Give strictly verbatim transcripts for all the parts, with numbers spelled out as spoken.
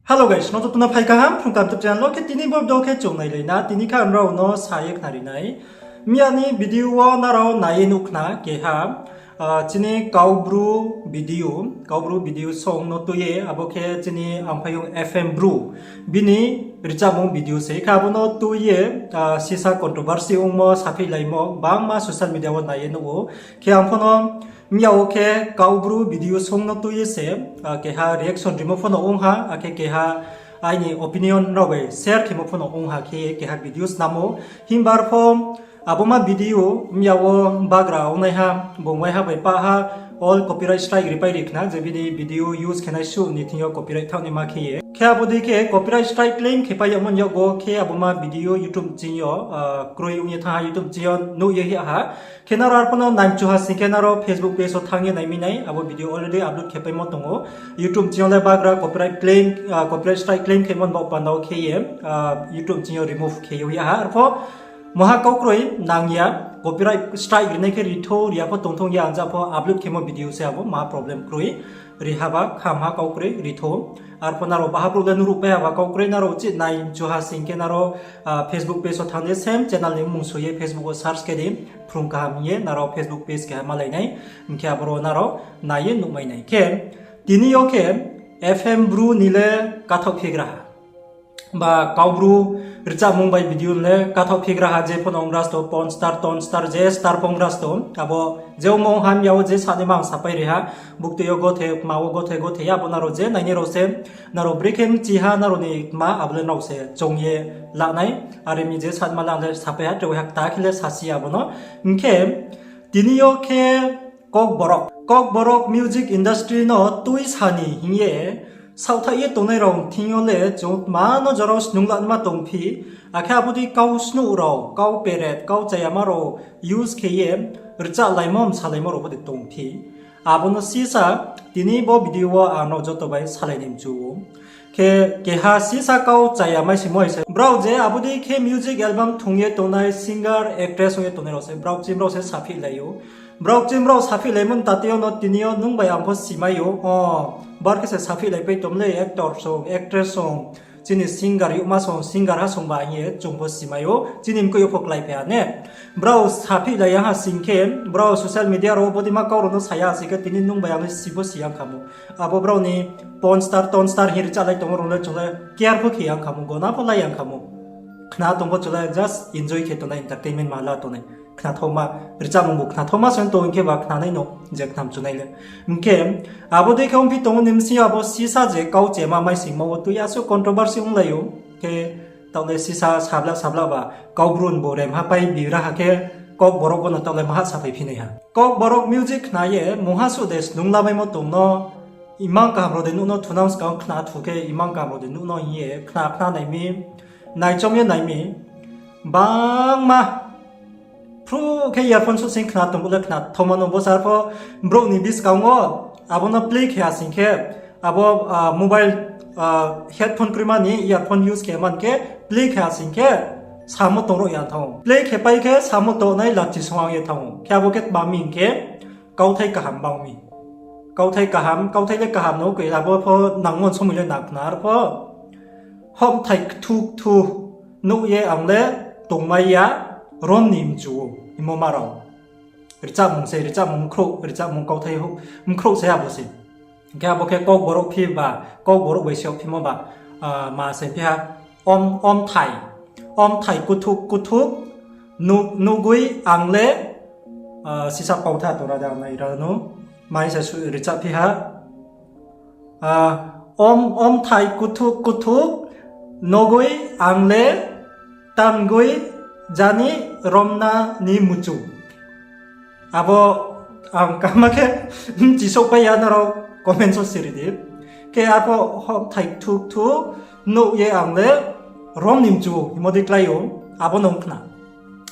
Hello guys, nrao joto no phai kaham, Phrung Kaham YouTube channel wo khe tini bo video khe chung nailai na, tini khe ang nrao no sa ye khnari nai. Miya ni video wo nrao nai ye nuh khna keha, chini Kaubru video, Kaubru video song no tui ye, abo khe chini amphaiyong F M Bru, bini rchamung video se, khe abo no tui ye, sisa controversy ongmo, saphihlaimo, bangma social media wo nai ye nuh ou. Khe ang pho no miya wo khe Kaubru video song no tui ye se, keha reaction rimo pho no ong ha, akhe keha aini opinion rao bai share khemo pho no ong ha khe ye keha video snam ou. Himba arpho abo ma video miya wo bagra ongnaiha, bung waiha bai pah ha, all copyright strike ripai ri khna, je bini video use khe nai suh ni thing yo copyright thaoh naima khe ye. Khe abo dei khe copyright strike claim khe pai yagmo ni yakgo khe abo ma video YouTube ching yo kroi ong ye thanng ha, YouTube ching yo nuh ye hih ha. Khe nrao arpho no naimchu ha sing khe nrao Facebook page wo thanng ye nai mi nai, abo video already upload khe paimo tong ou. YouTube ching yo le bagra copyright claim, copyright strike claim khemo ni baoh panda wo khe ye YouTube ching yo remove khe ye hih ha. Arpho maha kau kroi nang ya, copyright strike rinai khe ri thou, ri ya pho tong thou, ya ang ja pho upload khemo video se abo, maha problem kroi, ri haba khamha kau kroi ri thou. Arpho nrao baha brouh le nuhruhpai haba kau kroi, nrao uchih naimchu ha sing khe nrao Facebook page wo thanng ye same channel ni mmung soi ye Facebook wo search khe di, Phrung Kaham hing ye nrao Facebook page keha malai nai, hing khe aboro nrao nai ye nuhmai nai khe. Tini yo khe F M Bru ni le kathaoh phigra ha. Ba Kaubru rchamung bai video le kathaoh phigra ha, je pho no ong rasto, porn star, ton star, je star pho ong rasto, abo je ongmo ong ha, miya wo je sanaima ang sapai ri ha, buktui yo gothe, kma wo gothe, gothe ya, abo nrao je nainai rao se, nrao brekhe mchi ha, nrao ni kma abo le nrao se choung ye la nai, are mi je sanaima le ang le sapai ha, tre waiha kta khe le sasi abo no. Hing khe tini yo khe Kokborok, Kokborok music industry no tuisa ni hing ye saohthaih ye tongnai rao thing yo le chung tma no jora wo snung lanaima tongphi, akhe abo dei kau snuh rao, kau peret, kau chayama rao use khe ye rchahlaimo, msalaimo rao pho de tongphi. Abo no sisa tini bo video wo ang nrao joto bai salai ni mchu ou. Khe keha sisa kau chaya maisingmo hai se, brao je abo dei khe music album thung ye tongnai singer, actress ong ye tongnai rao se, brao kching brao se saphihlai ou. Brao kching brao saphihlaimo ni tate yo no tini yo nung bai ang pho simai ou. O, bar khe se saphihlaipai tong le, actor song, actress song, chini singer youhma song, singer ha song ba hing ye chung pho simai ou, chini mkoih yo pho kláiphai ha ne. Brao saphihlai ya ha sing khe, brao social media rao wo bodeima kau rao no sa ya ha sing khe, tini nung bai ang le si pho si ya khamo. Abo brao ni porn star, ton star hing rchahlai tongmo rao le chung le care pho khe ya khamo, gona pho lai ya khamo. Khna tong pho chung le just enjoy khe tongnai, entertainment ma la tongnai. Khnathaoma, rchamung bu khnathaoma se tong khe ba khnanai no, je khnamchunai le. Hing khe, abo dei khe ongphi tong ou ni bsing yo abo sisa je kau chema maisingmo wo tui asuh controversy onglai ou. Khe taoh le sisa sabla sabla ba, Kaubru ni bo remha pai bira ha khe, Kokborok bo no taoh le maha saphaiphi nai ha. Kokborok music khna ye mungha suh de snung lamaimo tong no, imang kaham rao de nuh no, thunang skang khna thu khe imang kaham rao de nuh no hing ye khna khna nai mi, naichom ye nai mi, bangma phruh khe earphone suh sing khna tong bo le khnathaoma no. Bo sar pho brouh ni buskang wo abo no play khe ha sing khe, abo mobile headphone kroima ni earphone use khe man khe play khe ha sing khe samo tong rouh ya thanng ou. Play khe pai khe samo tongnai lachi song ang ye thanng ou. Khe abo khe tma mi hing khe kauthai kaham bang mi. Kauthai kaham, kauthai le kaham no khe abo pho nangmo somoi le nang khna arpho. Homthai kthu kthu nuh ye ang le tongmai ya, rom ni mchu ou, himo ma rao. Rchamung se, rchamung mkhrouh, rchamung kauthai mkhrouh se abo se. Hing khe abo khe Kokborok phi ba, Kokborok bai se phimo ba, ma se phi ha, om, omthai, omthai kuthuk kuthuk, nu-, nugwi ang le, sisa pauthai tora da nai ra no, mai se su-, rchah phi ha. Om, omthai kuthuk kuthuk, nugwi ang le tangwi jani romna ni muchung. Abo ang kaham khe bchisouh pai ya, nrao comment wo siri di. Khe arpho homthai kthu kthu nuh ye ang le rom ni mchu himo dei klái ou, abo no khna.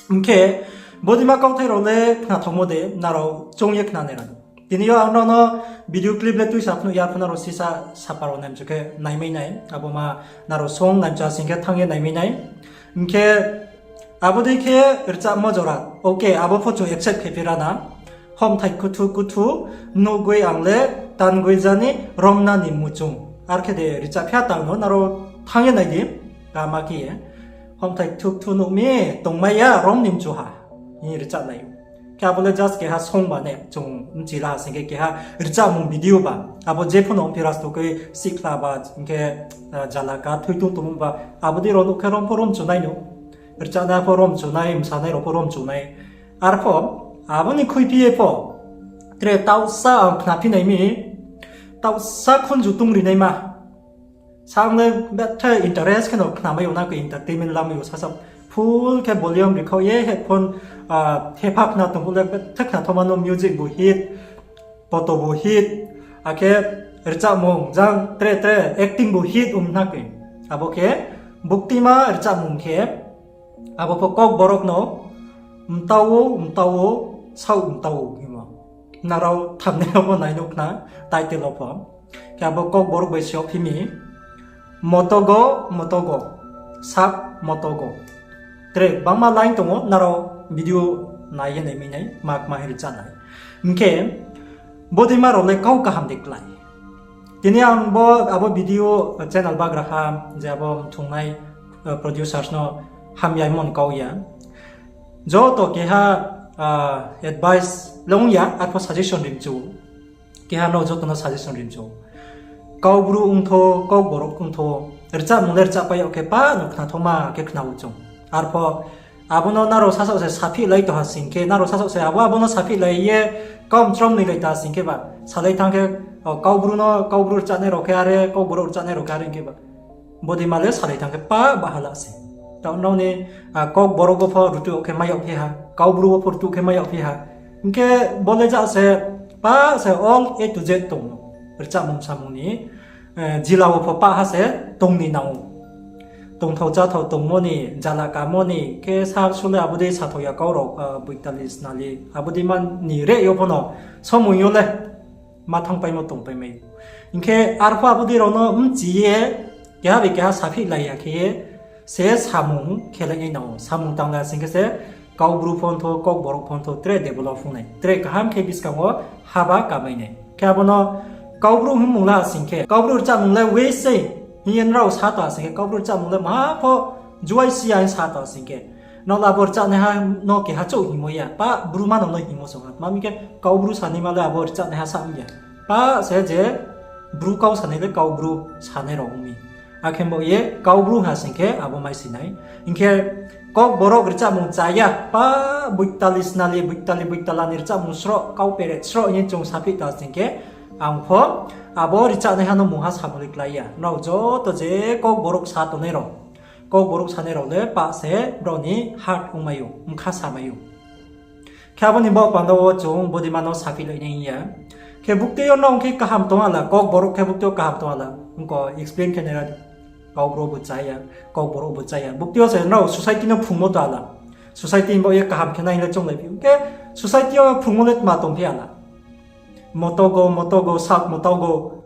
Hing khe bodeima kauthai rao le khnathaomo de, nrao choung ye khnanai ra. Tini yo ang nrao no video clip le tuisa phnuh ya, arpho nrao sisa sapa rao naimchu khe naimai nai, abo ma nrao song naimchu ha sing khe thanng ye naimai nai. Hing khe abo dei khe rchahmo jora, okay, abo pho chung accept khe phi ra na. Homthai kuthu kuthu, nugwi ang le tangwi jani romna ni muchung. Ar khe de rchah phi ya tang no, nrao thanng ye nai di, kama khe ye. Homthai thuk thu nuh mi, tongmai ya, rom ni mchu ha, hing rchah nai ou. Khe abo le just keha song ba ne, chung bchi la sing khe keha rchahmung video ba. Abo jepho no ongphi rastu khe sikhla ba, hing khe, ah, jalaka, thoi tong tongmo ba. Abo dei rao nuh khe rom pho rom chu nai no. Rchahnai pho rom chu nai, msanai rao pho rom chu nai. Arpho, abo ni khuiphi ye pho, tre taohsa ang khnaphi nai mi, taohsa khunju tongri naima. Sang le betha interest khe no khnamai ou, na khe entertainment lamai ou, sasa full khe volume rikhaoh ye headphone, ah, thepha khna tong phuh le betha khnathaoma no music bu hit, poto bu hit, akhe rchahmung jang tre tre acting bu hit ong na khe. Abo khe buktima rchahmung khe, abo pho Kokborok no mtao ou, mtao ou, saoh mtao ou hingmo. Nrao thumbnail wo pho nai nuh khna, title wo pho. Khe abo Kokborok bai siyaphi mi, motogo, motogo, sak motogo. Tre bangma line tong ou, nrao video nai ye nai mi nai, ma kma hing rchah nai. Hing khe, bodeima rao le kau kaham de klái. Tini ang bo, abo video channel bagraha, je abo mthungnai, eh, producers no hamya hingmo no kau ya. Joto keha, ah, advice le ong ya, arpho suggestion ri mchu. Keha no joto no suggestion ri mchu. Kaubru ongtho, Kokborok ongtho, rchahmung le rchahpai yag khe pa no khnathaoma khe khna ou chung. Arpho abo no nrao sasaoh se saphihlai tong ha sing khe, nrao sasaoh se abo, abo no saphihlai ye, kaum chrom noi lai ta sing khe ba, salai thanng khe, o, Kaubru no, Kaubru rchahnai rao khe are, Kokborok rchahnai rao khe are hing khe ba. Bodeima le salai thanng khe pa bahala se. Taoh nrao ni, ah, Kokborok wo pho rtuh khe mai yagphi ha, Kaubru wo pho rtuh khe mai yagphi ha. Hing khe bo le ja se, pa se all A to Z tong ou. Rchahmung samung ni, eh, jila wo pho pa ha se tong ni nang ou. Tongthao cháthao tongmo ni, jala kamo ni, khe sa su le abo dei sathao ya kau rao, ah, boitali snali, abo deima ni re yo pho no, somoi yo le ma thanngpaimo tongpaimai. Hing khe arpho abo dei rao no bchi ye, keha bai keha saphihlai ya khe ye, se samung khelai nai nang ou. Samung tanglai sing khe se, Kaubru pho ongtho, Kokborok pho ongtho, tre develop ong nai. Tre kaham khe buskang wo haba kamai nai. Khe abo no Kaubru hingmung la sing khe, Kaubru rchahmung le waste se hing ye nrao sa tong sing khe, Kaubru rchahmung le maha pho juaisi ya hing sa tong sing khe, nrao le abo rchahnaiha no keha chouh hingmo ya, pa Bru ma no no hingmo song ha. Tma hing khe, Kaubru sanaima le abo rchahnaiha sa ong ya. Pa se je Bru kau sanai le Kaubru sanai rao ong mi. Akhe bo ye Kaubru ha sing khe abo mai si nai. Hing khe Kokborok rchahmung chá ya, pa boitali snali, boitali boitala ni rchahmung sroh, kau peret sroh hing ye chung saphih ta sing khe, ang pho abo rchahnaiha no mungha samung le klái ya. Nrao joto je Kokborok sa tongnai rao, Kokborok sanai rao le pa se brao ni heart ongmai ou, bkha samai ou. Khe abo ni baoh panda wo chung bodeima no saphihlai nai ya. Khe buktui yo nrao khe kaham tong ala, Kokborok khe buktui yo kaham tong ala, ongko explain khe nai ra di. Kaubru bo chá ya, Kokborok bo chá ya. Buktui yo se nrao society no phrungmo tong ala. Society ni baoh ye kaham khe nai hing le chounglai phi ou. Khe society yo phrungmo le tma tongphi ala. Motogo, motogo, sak motogo.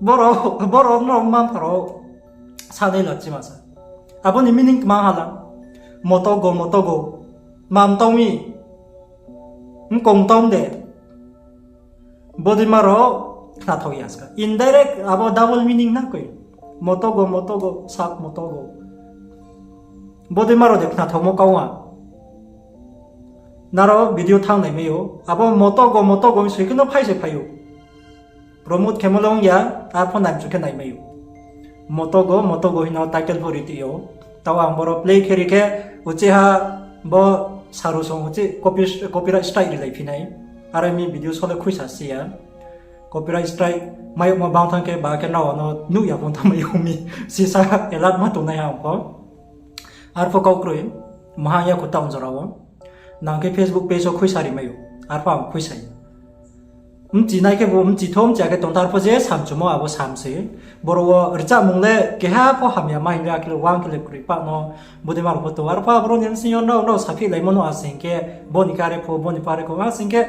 Boro, boro nrao mma-mpha rao sanai la chima sa. Abo ni meaning tma hala. Motogo, motogo. Tma mtao mi. Mkong mtao de. Bodeima rao khnathao ya ska. Indirect abo double meaning na koi. Motogo, motogo, sak motogo. Bodeima rao de khnathaomo kau a. Nrao video thanng naimai ou. Abo motogo, motogo hing soi khe no phai se phai ou. Promote khemo le ong ya, arpho naimchu khe naimai ou. Motogo, motogo hing no title pho ri ti ou. Taoh ang boro play khe ri khe, uchih ha bo saru song uchih copy, copyright strike rilai phi nai. Are mi video so le khuisa si ya. Copyright strike mai yagmo bang thanng khe ba khe nrao no nuh ya pho thanngmai ou mi. Sisa alert ma tongnai ha ang pho. Arpho kau kroi, maha ya kho town jora wo. Nang khe Facebook page wo khuisa ri mai ou. Arpho ang khuisa ya. Bchi nai khe bo bchi tho, bchi ya khe tong tha, arpho je samchumo abo sam se. Boro wo rchahmung le keha pho hamya ma hing le, akhe le uang khe le kroi pa no, bodeima rao pho tong. Arpho aboro ni bsing yo nrao, nrao saphihlaimo no asing khe, bo ni khe are pho, bo ni pho are kho, asing khe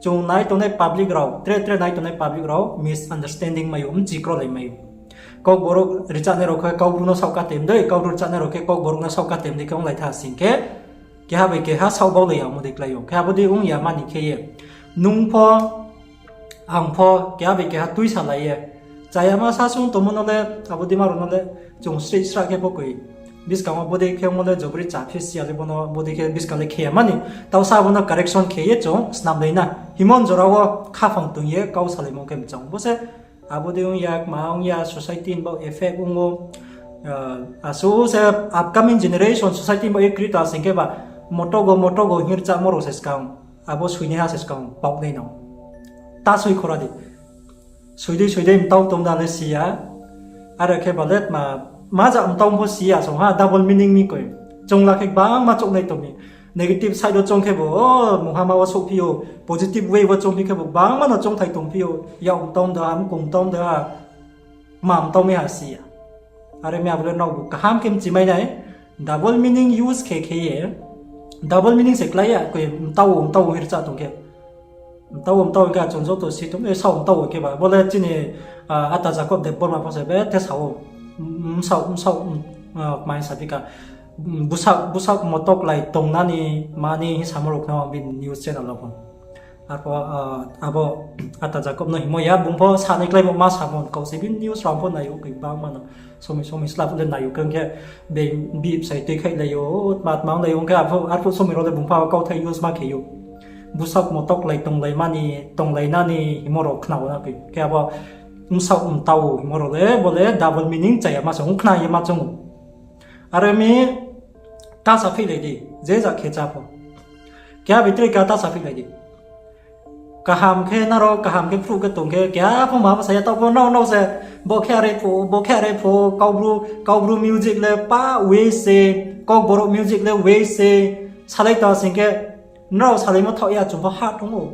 chung nai tongnai public rao, tre tre nai tongnai public rao misunderstanding mai ou, bchi krolai mai ou. Kokborok rchahnai rao khe Kaubru no saoh katem dei, Kaubru rchahnai rao khe Kokborok no saoh katem dei khe onglai tha sing khe, keha bai keha saoh baulai ya omo dei klái ou. Khe abo dei ong ya mani khe ye, nung pho, ang pho, keha bai keha tuisalai ye, Chayama sasung tongmo no le, abo deima rao no le, chung srih srah khe pho koi. Buskang wo bodei khe ongmo le jobori chaphi si ya le bono bodei khe buskang le khe ya mani. Tau sa abo no correction khe ye chung snamlai na. Himon jora wo khaphang tong ye kau salaimo khe mchang. Bo se abo dei ong ya, kma ong ya, society ni baoh effect ong ou. Asuh se upcoming generation society ni baoh ye kri ta sing khe ba, motogo, motogo hing rchamo rao se skang. Abo soinaiha se skang, paoh nai no. Ta soi khora di. Soi dei, soi dei, mtau tong da le si ya. Are khe ba le ma, ma ja mtau pho si ya song ha, double meaning mi koi. Choung la khe gbangma chouhnai tong mi. Negative side wo choung khe bo, o, mungha ma wo souhphi ou. Positive way wo choungphi khe bo, gbangma no choungthai tongphi ou. Yak mtau da, mkong mtau da, ma mtau mi ha si ya. Are mi abo le nrao bu kaham khe mchimai nai. Double meaning use khe khe ye, double meaning se klái ya, koi mtau, mtau hing rcha tong khe. Mtau, mtau hing khe chung joto si tong, e, sao mtau khe ba. Bo le chini, a, ata Jacob Debbarma pho se be the sa ou. Bsaoh, bsaoh, kmai sa phi kha. Bsaoh, bsaoh motok lai tongnani, mani hing samo rao khna bini news channel wo pho. Arpho, abo ata Jacob no hingmo ya, bung pho sanai kláimo ma samo kau se bini news rao pho nai ou khe gbangma no. Somi somi sla pho le nai ou khe, ong khe, be, bihih bsai tuikhaih lai ou, tma tma ong lai ou, ong khe arphuh, arphuh somi rao le bung pho kauthai use ma khe ou. Bsaoh motok lai tonglai mani, tonglai nani hingmo rao khna ou na khe. Khe abo bsaoh mtau hingmo rao le, bo le double meaning chaya ma se ong khna ye ma choung ou. Are mi ta saphihlai di, je ja khe chá pho. Keha bithri ka ta saphihlai di. Kaham khe nrao, kaham khe phruh khe tong khe, keha pho ma bsa ya, taoh pho nrao, nrao se, bo khe are pho, bo khe are pho, Kaubru, Kaubru music le pa way se, Kokborok music le way se, salai ta sing khe, nrao salaimo thaoh ya, chung pho hard ong ou.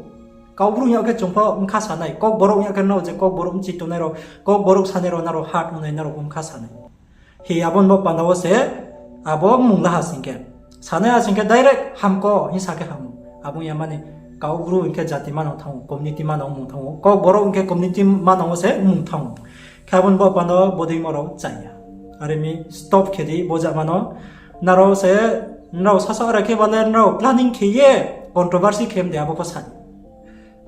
Kaubru hing yag khe chung pho bkha sa nai, Kokborok hing yag khe nrao je Kokborok bchi tongnai rao, Kokborok sanai rao nrao hard ong nai, nrao pho bkha sa nai. Hi abo ni bo panda wo se, abo mmung la ha sing khe. Sanai ha sing khe direct hamko hing sa khe ham ou. Abo ong ya mani, Kaubru hing khe jati manang thanng ou, community manang mung thanng ou. Kokborok hing khe community manang wo se mung thanng ou. Khe abo ni bo panda wo bodeimo rao chaya. Are mi stop khe di bo jama no. Nrao se, nrao sasaoh are khe ba le nrao planning khe ye controversy khe mde abo pho sa di.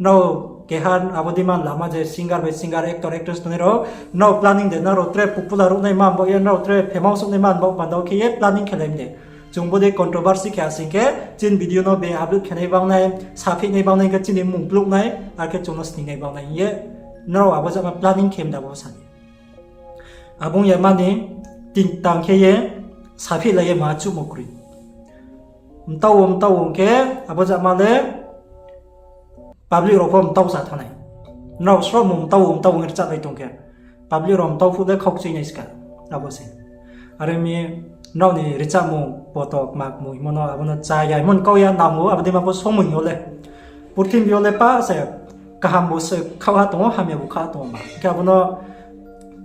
Nrao keha abo dei man lama je singer bai singer, actor, actress tongnai rao, nrao planning de, nrao tre popular ong nai man baoh ye, nrao tre famous ong nai man baoh panda wo khe ye planning khe lai mde. Chung bodei controversy khe asing khe, chini video no be upload khe nai banng nai, saphihnai banng nai khe chini mmung pluh nai, akhe chung no sning nai banng nai hing ye, nrao abo jama planning khe mde abo sa di. Abo ong ya mani, tingtang khe ye, saphihlai ye ma chuhmo kroi. Mtao wo, mtao wo ong khe, abo jama le, public rao pho mtao sa thanng nai. Nrao sroh mung mtao wo, mtao wo hing rchahlai tong khe, public rao mtao phuh le khaukchui nai ska, abo se. Are mi nrao ni rchahmung, poto, kma kmung hingmo no, abo no chaya hingmo ni kau ya nang ou, abo dei ma pho somoi hing yo le. Purthimbi yo le pa se, kaham bo se khaoh ha tong ou, hamya bo khaoh ha tong ou ba. Hing khe abo no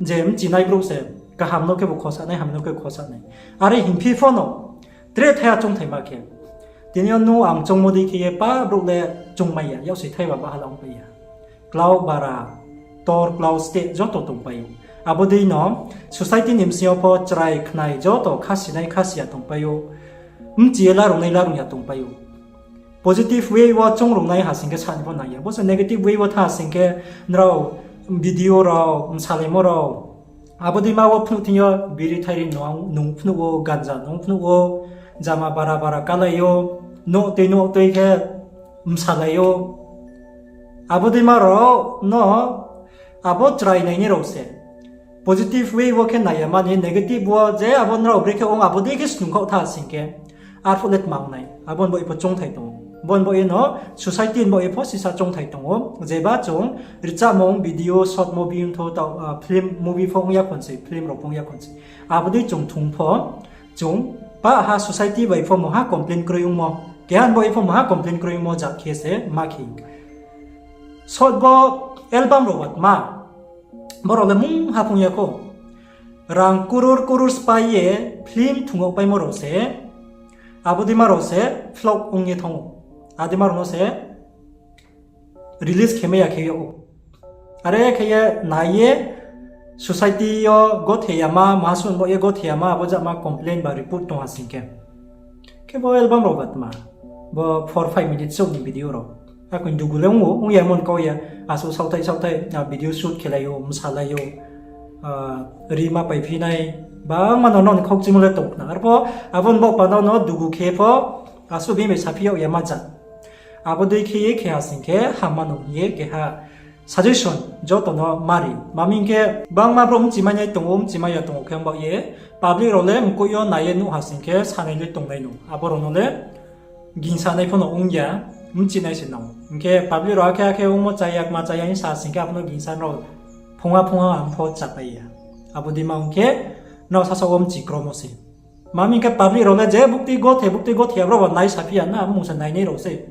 je mchinai brouh se, kaham no khe bo khosa nai, hamya no khe khosa nai. Are hingphi pho no, tre thaiha choungthaima khe. Tini yo nung ang choungmo dei khe ye pa brouh le choungmai ya, yaksi thaiba bahala ongpai ya. Klau bara, tor klau state joto tongpai ou. Abo dei no society ni bsing yo pho chrai khnai joto khasinai khasi ya tongpai ou. Mchi ye larungnai larung ya tongpai ou. Positive way wo choungrungnai ha sing khe sa ni pho nang ya. Bo se negative way wo thanng ha sing khe nrao video rao, bsalaimo rao, abo dei ma wo phnuh thing yo biri thairi nung, nung phnuh ou, ganja nung phnuh ou, jama bara bara kalai ou, nouh tui nouh tui khe bsalai ou. Abo dei ma rao no, abo chrai nainai rao se. Positive way wo khe nai ya mani, negative wo je abo nrao brekhe ong abo dei khe snung khaoh thanng ha sing khe, arphuh le tma ong nai. Abo ni baoh ye pho choungthai tong ou. Bo ni baoh ye no society ni baoh ye pho sisa choungthai tong ou. Jeba chung rchahmung, video, short movie ongthou, film, movie pho ong ya khon se, film rao pho ong ya khon se. Abo dei chung thung pho, chung pah ha society bai pho mungha complain kroi ongmo. Keha ni baoh ye pho mungha complain kroi ongmo jat khe se ma khe. Short bo album rao ba tma. Bo rao le mungha phung ya khou. Rang kurur kurur sphái ye film thung yag paimo rao se, abo dei ma rao se flop ong ye thanng ou. Abo dei ma rao no se release khe mai ya khe yag ou. Are khe ye nai ye society yo gothe yama, mahasun baoh ye gothe yama, abo jama complain ba report tong ha sing khe. Khe bo album rao ba tma, bo four five minutes souh ni video rao. Akoi dugu le ong ou, ong ya mon kau ya. Asuh saothai saothai, video shoot khelai ou, msalai ou, ri ma paiphi nai, bangma no nrao ni khaukchimo le tong khna. Arpho, abo ni baoh panda no dugu khe pho, asuh bini bai saphi yag ya ma ja. Abo dei khe ye khe ha sing khe hamma no hing ye keha suggestion joto no mari. Ma hing khe bangma brouh bchimai nai tong ou, bchimai ya tong ou khe ong baoh ye, public rao le mkoih yo nai ye nuh ha sing khe sanai le tongnai no. Abo rao no le gingsa nai pho no ong ya, bchi nai se nang. Hing khe public rao akhe akhe ongmo chaya, kma chaya hing sa sing khe abo no gingsa nrao phungha phungha ang pho chapai ya. Abo dei ma ong khe nrao sasaoh wo bchi kromo se. Ma hing khe public rao le je buktui gothe, buktui gothe ya, brao ba nai saphi ya na, mmung se nainai rao se.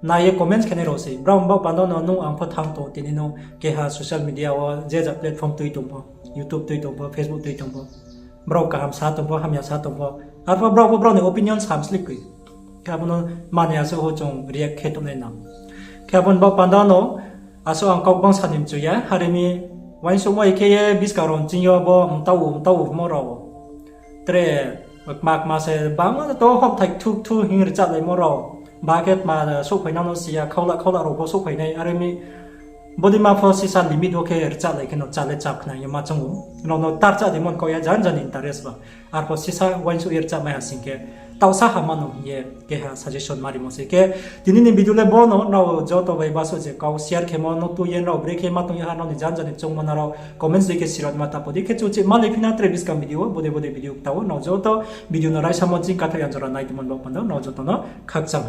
Nai ye comments khenai rao se. Brao baoh panda no nung ang pho thanng tong, tini nung keha social media wo je ja platform tui tong pho, YouTube tui tong pho, Facebook tui tong pho, brao kaham sa tong pho, hamya sa tong pho, arpho brao pho brao ni opinion sam sli koi. Khe abo no mani asuh ho chung react khe tongnai nang. Khe abo ni baoh panda no asuh ang kau gbang sa ni mchu ya, are mi uaingsouhmo khe ye buskang rao ching yo bo mtau mtau mo rao. Tre kma kma se bangma to hokthai kthu kthu hing rchahlaimo rao. Ba khe tma souhphainang no si ya, khaula khaula rao pho souhphai nai, are mi body ma pho sisa limit wo khe rchahlai khe no chá le chá khna ye ma choung ou. Nrao no ta rchah di mon kau ya, jan jan ni interest ba. Arpho sisa uaingsouh ye rchahmai ha sing khe, taohsa hamma no hing ye keha suggestion ma rimo se. Khe tini ni video le bo no, nrao joto bai baso je kau share khemo no tui ye nrao brekhe ma tong ya ha, nrao ni jan jan ni choungmo no nrao comments dei khe sirao ma ta pho di. Khe chuchi ma le phi na tre buskang video wo, bodei bodei video kta wo, nrao joto video no raisamo ching kathaoh yang jora nai tongmo ni baoh panda nrao joto no khakchang.